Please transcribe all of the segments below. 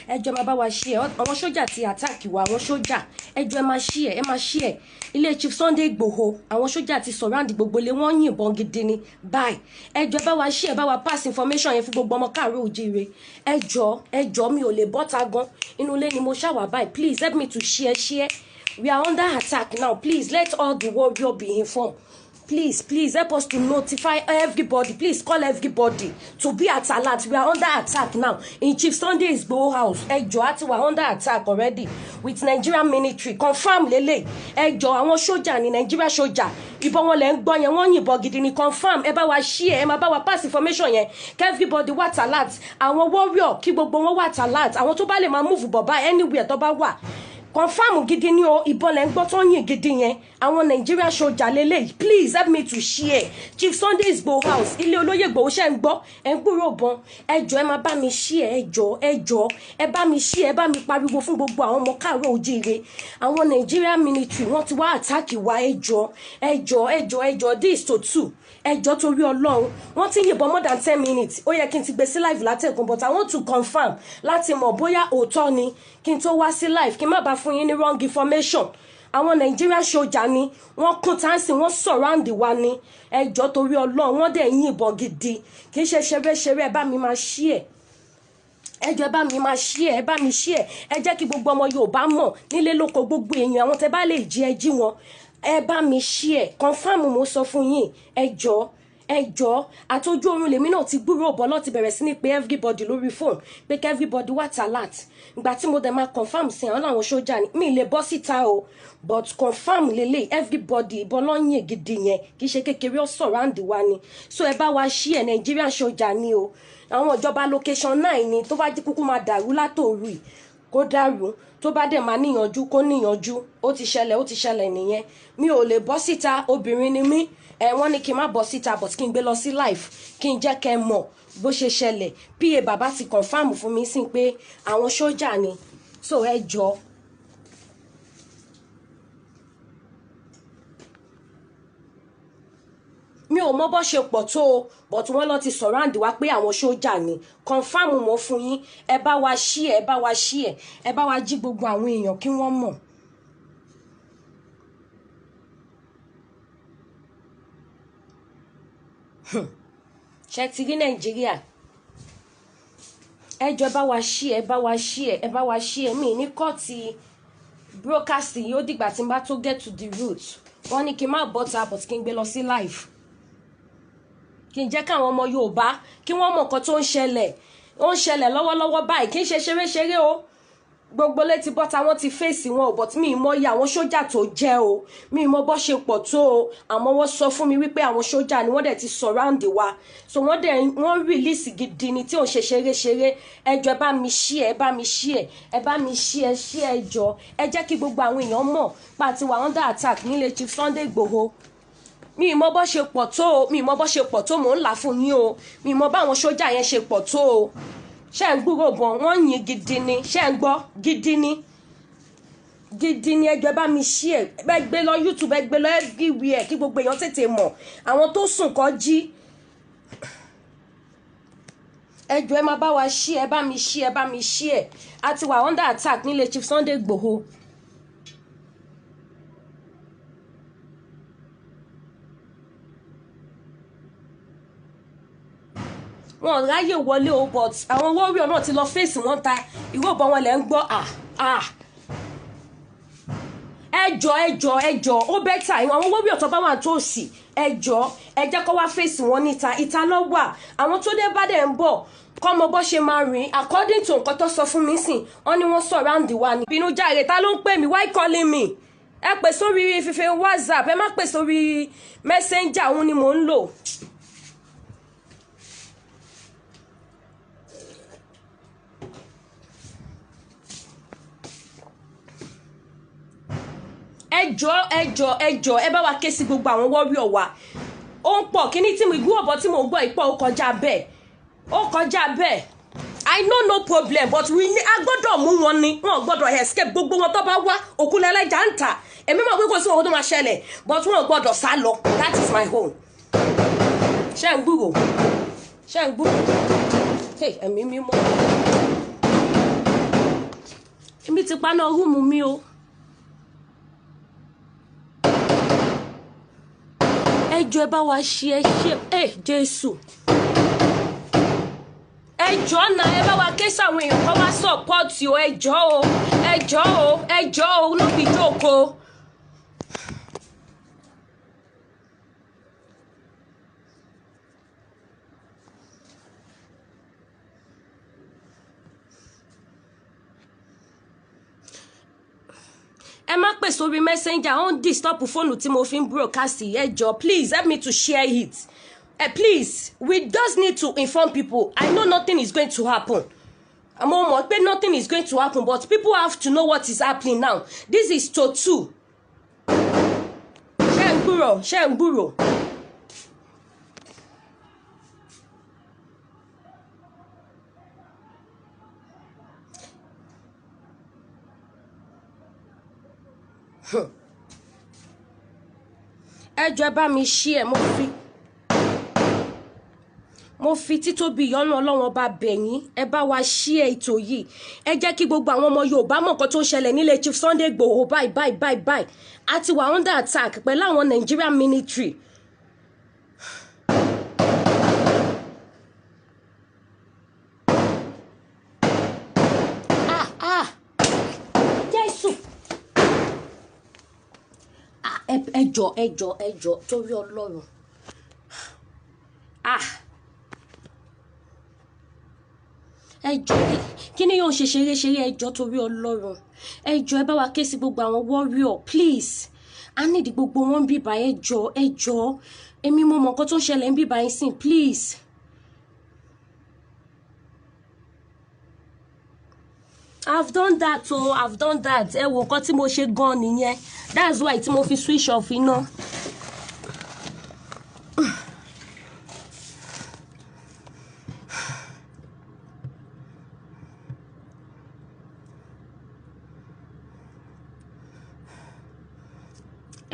Ẹ jọ̀ọ́, ẹ máa bá wa share. Àwọn sójà ti attack wa, àwọn sójà. Ẹ jọ̀ọ́, ẹ máa share, ẹ máa share. Ilé Chief Sunday Igboho, àwọn sójà ti surround gbogbo ilé, wọ́n yìnbọn gidi ni báyìí. Ẹ jọ̀ọ́, ẹ bá wa share, ẹ bá wa pass information yẹn fún gbogbo ọmọ káàárọ̀ oòjíire. Ẹ jọ̀ọ́, ẹ jọ̀ọ́, mi ò lè bọ́ta gan, inú ilé ni mo ṣàwà báyìí. Please help me to share, share. We are under attack now. Please let all the warrior be informed. Please, please help us to notify everybody. Please call everybody to be at alert. We are under attack now in Chief Sunday Igboho house. Ẹ jọ̀ọ́, àti wà under attack already with Nigerian military. Confam lele. Ẹ jọ̀ọ́, àwọn sójà ní Nigeria sójà, ìbọn wọn lẹ ń gbọ́ yẹn, wọ́n yìnbọn gidi ni. Confam. Ẹ bá wa share, ẹ máa bá wa pass information yẹn kí everybody wà alert. Àwọn warrior, kí gbogbo wọn wà alert. Àwọn tó bá lè máa move bọ̀ bá anywhere tó bá wà. Confam gidi ni o. Ìbọn lẹ́ ń gbọ́ tó ń yìn gidi yẹn, àwọn Nigeria sójà lélẹ̀. Please help me to share. Chief Sunday Igboho house, ilé olóyè Igboho, ṣe ń gbọ́? Ẹ ń gbúrò bọn. Ẹ jọ̀ọ́, ẹ máa bá mi share. Ẹ jọ̀ọ́, ẹ jọ̀ọ́, ẹ bá mi share, ẹ bá mi pariwo fún gbogbo àwọn ọmọ káàárọ̀ ojíire. Àwọn Nigeria military, wọ́n ti wá attack wa. Ẹ jọ̀ọ́, ẹ jọ̀ọ́, ẹ jọ̀ọ́, ẹ jọ̀ọ́. This to two. Ẹ jọ̀ọ́, torí Ọlọ́run, wọ́n ti yìnbọn more than 10 minutes. Ó yẹ kí n ti gbé sí live látẹ̀kùn, but I want to confirm láti mọ̀ bóyá òótọ́ ni kí n tó wá sí live, kí n má bàa fún yín ní wrong information. Àwọn Nàìjíríà sójà ni wọ́n kún táǹsì, wọ́n surround wa ni. Ẹ jọ̀ọ́, torí Ọlọ́run, wọ́n dẹ̀ yìnbọn gidi, kì í ṣe ṣeré-ṣeré. Ẹ bá mi máa share. Ẹ jọ̀ọ́, ẹ bá mi máa share, ẹ bá mi share. Ẹ jẹ́ kí gbogbo ọmọ Yorùbá mọ̀ nílé lóko, gbogbo èèyàn, àwọn tẹ́ bá lè jí, ẹ jí wọn. Ẹ bá mi share. Confam mo sọ fún yín. Ẹ jọ̀ọ́, ẹ jọ̀ọ́. Àtọjú oorun lèmi náà ti gbúrò bọ́ lọ́ti bẹ̀rẹ̀ sí ní pé everybody lórí phone pé kí everybody wà alert. Ìgbà tí mo dẹ̀ máa confam sí àwọn làwọn sójà ni, mi lè bọ́ síta o, but confam lélẹ̀. Everybody, ìbọn lọ́yìn gidi yẹn, kì í ṣe kékeré, ó surround wa ni. So ẹ bá wa share. Nigerian sójà ni o, àwọn ìjọba location 9 ni. Tó bá jí kúkú máa dàrú látòru yìí, kó dàrú. Tó bá dẹ̀ máa níyanjú, kó níyanjú. Ó ti ṣẹlẹ̀, ó ti ṣẹlẹ̀ nìyẹn. Mi ò lè bọ́ síta, obìnrin ni mí. Ẹ wọ́n ní kí n má bọ́ síta, but kí n gbé lọ sí live, kí n jẹ́ kẹ́ ẹ mọ̀ bó ṣe ṣẹlẹ̀. Pa bàbá ti confam fún mi sí pé àwọn sójà ni. So ẹ jọ. Mi ò mọ bó ṣe pọ̀ tó o, but wọ́n lọ ti surround wa pé àwọn sójà ni. Confam mo fún yín. Ẹ bá wa share, ẹ bá wa share, ẹ bá wa jí gbogbo àwọn èèyàn kí wọ́n mọ̀. Ṣe ti rí Nàìjíríà? Ẹ jọ̀ọ́, ẹ bá wa share, ẹ bá wa share, ẹ bá wa share. Mi ní kọ́ọ̀tì broadcast yìí, ó dìgbà tí n bá tó get to the root. Wọ́n ní kí n má bọ́ta, but kí n gbé lọ sí live, kí n jẹ́ káwọn ọmọ Yorùbá kí wọ́n mọ̀ nǹkan tó ń ṣẹlẹ̀. Ó ń ṣẹlẹ̀ lọ́wọ́lọ́wọ́ báyìí, kì í ṣe ṣeré-ṣeré o. Gbogbo létí bọ́ta, wọ́n ti fèsì wọn ò, but mi ì mọ iye àwọn sójà tó jẹ́ o, mi ì mọ bó ṣe pọ̀ tó o, àmọ́ wọ́n sọ fún mi wípé àwọn sójà ni, wọ́n dẹ̀ ti surround wa. So wọ́n dẹ̀ wọ́n release gidi ni, tí ò ń ṣe ṣeré-ṣeré. Ẹ jọ̀ọ́, ẹ bá mi share, ẹ bá mi share, ẹ bá mi share, share. Ẹ jọ̀ọ́, ẹ jẹ́ kí gbogbo àwọn èèyàn mọ̀ pa ti wà under attack nílé Chief Sunday Igboho. Mi ì mọ bó ṣe pọ̀ tó o, mi ì mọ bó ṣe pọ̀ tó, mò ń là fún yín o. Mi ì mọ báwọn sójà yẹn ṣe pọ̀ tó o. Ṣé ń gbúrò bọ̀? Wọ́n yìn gidi ni. Ṣé ń gbọ́? Gidi ni, gidi ni. Ẹ jọ̀ọ́, ẹ bá mi share, ẹ gbé lọ YouTube, ẹ gbé lọ everywhere, kí gbogbo èèyàn tètè mọ̀. Àwọn tó sùn kọ́ jí. Ẹ jọ̀ọ́, ẹ máa bá wa share, ẹ bá mi share, ẹ bá mi share. A ti wà under attack nílé Chief Sunday Igboho. Wọn ò ráyè wọlé o, but àwọn warrior náà ti lọ fèsì wọn ta. Ìró ìbọn wọn lẹ ń gbọ́. À à, ẹ jọ̀ọ́, ẹ jọ̀ọ́, ẹ jọ̀ọ́, ó better àwọn warrior tó bá wà tòsí, ẹ jọ̀ọ́, ẹ jẹ́ kó wá fèsì wọn níta. Ìta ló wà. Àwọn tó dé bá dẹ̀ ń bọ̀ kọ́ mọ bó ṣe máa rìn according to nǹkan tó sọ fún mi sìn. Wọ́n ní wọ́n surround wa ni. Bínú jáde, ta ló ń pè mí? Why calling me? Ẹ pè sórí fífi WhatsApp, ẹ má pè sórí Messenger, òun ni mò ń lò. Ẹ jọ̀ọ́, ẹ jọ̀ọ́, ẹ jọ̀ọ́, ẹ bá wa ké sí gbogbo àwọn warrior wa. Ó ń pọ̀ kíní tí mo ìgbú ọ̀bọ tí mo gbọ́ ìpọ̀, ó kọjá bẹ́ẹ̀, ó kọjá bẹ́ẹ̀. I know no problem, but we ní a gbọ́dọ̀ mú wọn ni, wọn gbọ́dọ̀ escape. Gbogbo wọn tó bá wá, òkúlẹ̀lẹ́jà ń tà. Èmi mọ̀ pé kò sí ohun tó máa ṣẹlẹ̀, but wọn gbọ́dọ̀ sá lọ. That is my own. Ṣé ń gbúrò? Ṣé ń gbúrò? Hey, ẹ̀mí mímọ́. Sì ti paná room mi o. Ẹ jọ̀ọ́, ẹ bá wa ṣe, ẹ ṣe ẹ Jésù. Ẹ jọ̀ọ́ náà, ẹ bá wa ké sáwọn èèyàn kó wá support o. Ẹ jọ̀ọ́ o, ẹ jọ̀ọ́ o, ẹ jọ̀ọ́ o, no be joke o. Ẹ má pè sórí Messenger, ó ń disturb fóònù tí mo fi ń broadcast. Ẹ jọ̀ọ́, please help me to share it. Please, we just need to inform people. I know nothing is going to happen. Mo mọ̀ pé nothing is going to happen, but people have to know what is happening now. This is to two. Ṣé ń gbúrò? Ṣé ń gbúrò? Ẹ jọ̀ọ́, ẹ bá mi share. Mo fi títóbi ìyọ́nú Ọlọ́run Ọba bẹ̀yìn, ẹ bá wa share ètò yìí. Ẹ jẹ́ kí gbogbo àwọn ọmọ Yorùbá mọ̀ nǹkan tó ń ṣẹlẹ̀ nílé Chief Sunday Igboho báyìí báyìí báyìí báyìí. A ti wà under attack pẹ̀lú àwọn Nigerian military. Ah ah, Jésù! Ah, ẹ jọ̀ọ́, ẹ jọ̀ọ́, ẹ jọ̀ọ́, torí Ọlọ́run. Ah, ẹ jọ̀ọ́, kí ni yóò ṣe ṣeré ṣeré? Ẹ jọ̀ọ́, torí Ọlọ́run, ẹ jọ̀ọ́, ẹ bá wa ké sí gbogbo àwọn warrior, please. A need gbogbo wọn bíbá. Ẹ jọ̀ọ́, ẹ jọ̀ọ́, èmi mo mọ̀ nǹkan tó ń ṣẹlẹ̀ ń bíbá yín sìn, please. I've done that o, oh, I've done that. Ẹ wo nǹkan tí mo ṣe gan nìyẹn. That's why tí mo fi switch off iná.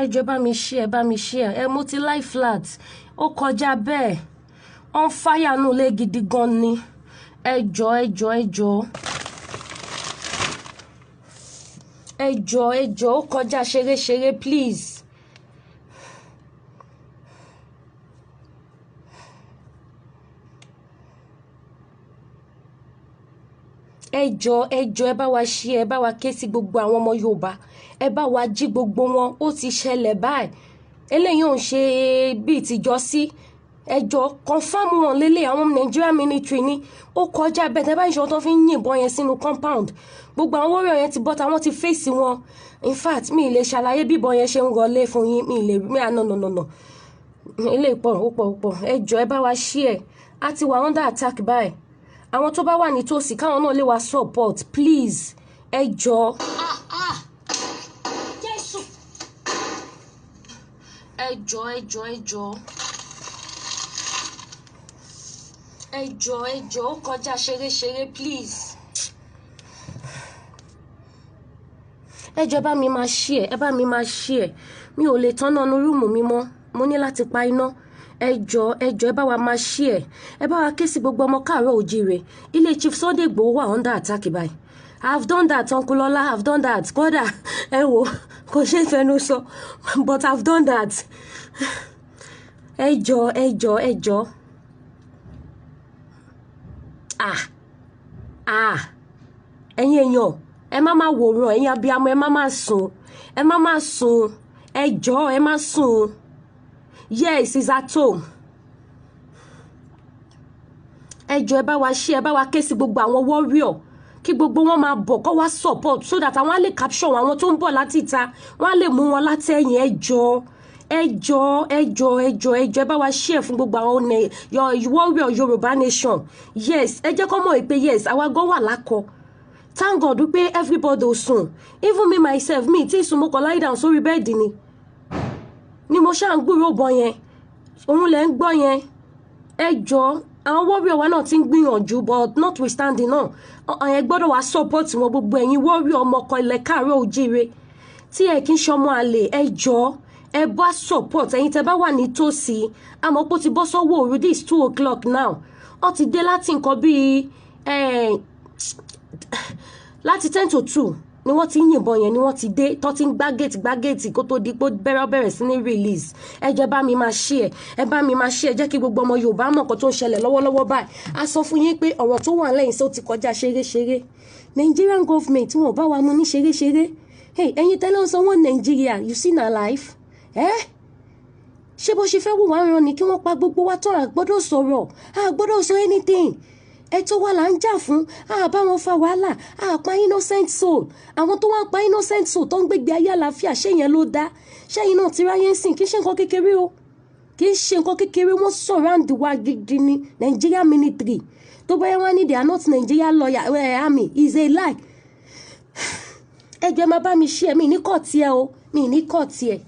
Ẹ jọ̀ọ́, bá mi share, bá mi share. Ẹ mo ti lie flat, ó kọjá bẹ́ẹ̀, on fire nù lé gidi gan ni. Ẹ jọ̀ọ́, ẹ jọ̀ọ́, ẹ jọ̀ọ́, ẹ jọ̀ọ́, ẹ jọ̀ọ́, ó kọjá ṣeréṣeré, please. Ẹ jọ̀ọ́, ẹ jọ̀ọ́, ẹ bá wa share, ẹ bá wa ké sí gbogbo àwọn ọmọ Yorùbá, ẹ bá wa jí gbogbo wọn. Ó ti ṣẹlẹ̀ báyìí, eléyìí ò ń ṣe bíi tìjọ sí. Ẹ jọ̀ọ́, confam wọn lélẹ̀, àwọn Nigerian military ni. Ó kọjá bẹ́ẹ̀. Tẹ́ bá ìṣòro tó fi ń yìnbọn yẹn sínú compound, gbogbo àwọn warrior yẹn ti bọ́ta, wọ́n ti fèsì wọn. In fact, mi ì lè ṣàlàyé bíbọn yẹn ṣe ń rọlé fún yín. Mi ì lè mi à, no, no, no, no, eléyìí pọ̀, ó pọ̀, ó pọ̀. Ẹ jọ̀ọ́, ẹ bá wa share. A ti wà under attack báyìí. Àwọn tó bá wà nítòsí, káwọn náà lè wá support, please. Ẹ jọ̀ọ́. Ah ah, Jésù! Ẹ jọ̀ọ́, ẹ jọ̀ọ́, ẹ jọ̀ọ́, ẹ jọ̀ọ́, ẹ jọ̀ọ́, ó kọjá ṣeréṣeré, please. Ẹ jọ̀ọ́, ẹ bá mi máa share, ẹ bá mi máa share. Mi ò lè tán náà nu room mi mọ́, mo ní láti pa iná. Ẹ jọ̀ọ́, ẹ jọ̀ọ́, ẹ bá wa máa share, ẹ bá wa ké sí gbogbo ọmọ káàárọ̀ òjíire. Ilé Chief Sunday Igboho wà under attack báyìí. I've done that, Uncle Lola, I've done that. Kódà, ẹ wò, kò ṣe é fẹnu sọ, but I've done that. Ẹ jọ̀ọ́, ẹ jọ̀ọ́, ẹ jọ̀ọ́. Ah ah, ẹ̀yin èèyàn, ẹ má má wòran. Ẹ̀yin abiyamọ, ẹ má má sùn, ẹ má má sùn. Ẹ jọ̀ọ́, ẹ má sùn. Yes, he's at home. Ẹ jọ̀ọ́, ẹ bá wa ṣe, ẹ bá wa ké sí gbogbo àwọn warrior kí gbogbo wọn máa bọ̀ kó wá support, so that àwọn á lè capture àwọn tó ń bọ̀ láti ìta, wọ́n á lè mú wọn látẹ̀yìn. Ẹ jọ̀ọ́, ẹ jọ̀ọ́, ẹ jọ̀ọ́, ẹ jọ̀ọ́, ẹ jọ̀ọ́, ẹ bá wa share fún gbogbo àwọn warrior Yorùbá nation. Yes, ẹ jẹ́ kó mọ̀ pé yes, àwa gan wà lákọ. Thank God wípé everybody ò sùn. Even me myself, mi tí sùn, mo kàn lie down sórí bed ni mo ṣáà ń gbúròó bọ yẹn, òun lẹ ń gbọ́ yẹn. Ẹ jọ̀ọ́, àwọn warrior wa náà ti ń gbìyànjú, but notwithstanding náà, ẹ gbọ́dọ̀ wá support wọn. Gbogbo ẹ̀yin warrior, ọmọ ọkọ ilẹ̀ káàárọ̀ òjíire tí ẹ kì í ṣọmọ àlè, ẹ jọ̀ọ́, ẹ bá support. Ẹ̀yin tẹ́ bá wà nítòsí, àmọ́ pé ó ti bọ́ sọ́wọ́ òru. This 2 o'clock now. Ó ti dé láti nǹkan bíi láti 1:50. Ni wọ́n ti ń yìnbọn yẹn, ni wọ́n ti dé tó ti ń gbá gate, gbá gate, kó tó di pé bẹ̀rẹ̀ sí ní release. Ẹ jẹ́ bá mi máa share, ẹ bá mi máa share. Jẹ́ kí gbogbo ọmọ Yorùbá mọ̀ nǹkan tó ń ṣẹlẹ̀ lọ́wọ́lọ́wọ́ báyìí. A sọ fún yín pé ọ̀rọ̀ tó wà lẹ́yìn sí ó ti kọjá ṣeré-ṣeré. Nigerian government, wọn ò bá wa mú ní ṣeré-ṣeré. Hey, ẹ̀yin tẹ́lẹ̀ ń sanwó Nàìjíríà, you see na life, eh? Ṣé bó ṣe fẹ́ wò wá ràn ní kí wọ́n pa gbogbo wa tán? A gbọ́dọ̀ sọ̀rọ̀, a gbọ́dọ̀ sọ anything. Ẹ̀tọ́ wa là ń jà fún. A bá wọn fa wàhálà, a pa innocent soul. Àwọn tó wá ń pa innocent soul, tó ń gbégbé ayé àlàáfíà, ṣé yẹn ló dá? Ṣẹ́yìn náà ti ráyé ń sìn? Kì í ṣe nǹkan kékeré o, kì í ṣe nǹkan kékeré. Wọ́n surround wa gidi ni. Nigeria military tó bá yẹ wá ní they are not Nigeria lawyer army is a lie. Ẹ jọ̀ọ́, ẹ máa bá mi ṣe ẹ. Mi ní kọ́ tiẹ̀ o, mi ní kọ́ tiẹ̀.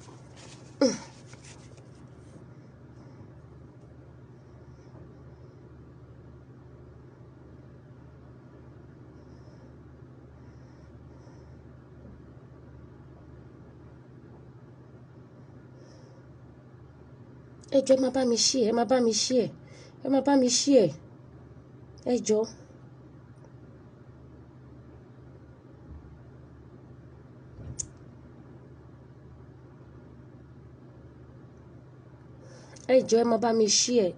Ẹ jọ̀ọ́, ẹ máa bá mi ṣe, ẹ máa bá mi ṣe, ẹ máa bá mi ṣe, ẹ jọ̀ọ́. Ẹ jọ̀ọ́, ẹ máa bá mi ṣe ẹ.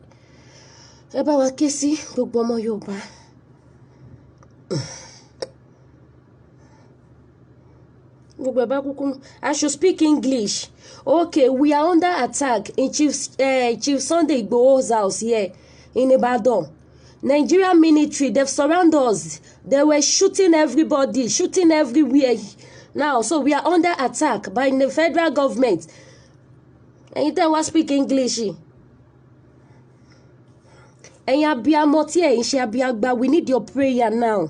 Ẹ bá wa ké sí gbogbo ọmọ Yorùbá. Gbogbo ẹ bá kúkú. I should speak English. Okay, we are under attack in Chief Sunday Igboho's house here in Ibadan. Nigerian military, they've surrounded us. They were shooting everybody, shooting everywhere now. So we are under attack by the federal government. Ẹ̀yin tẹ́ wá speak English, ẹ̀yin abiyamọ tí ẹ̀yin ṣe abiyagba, we need your prayer now.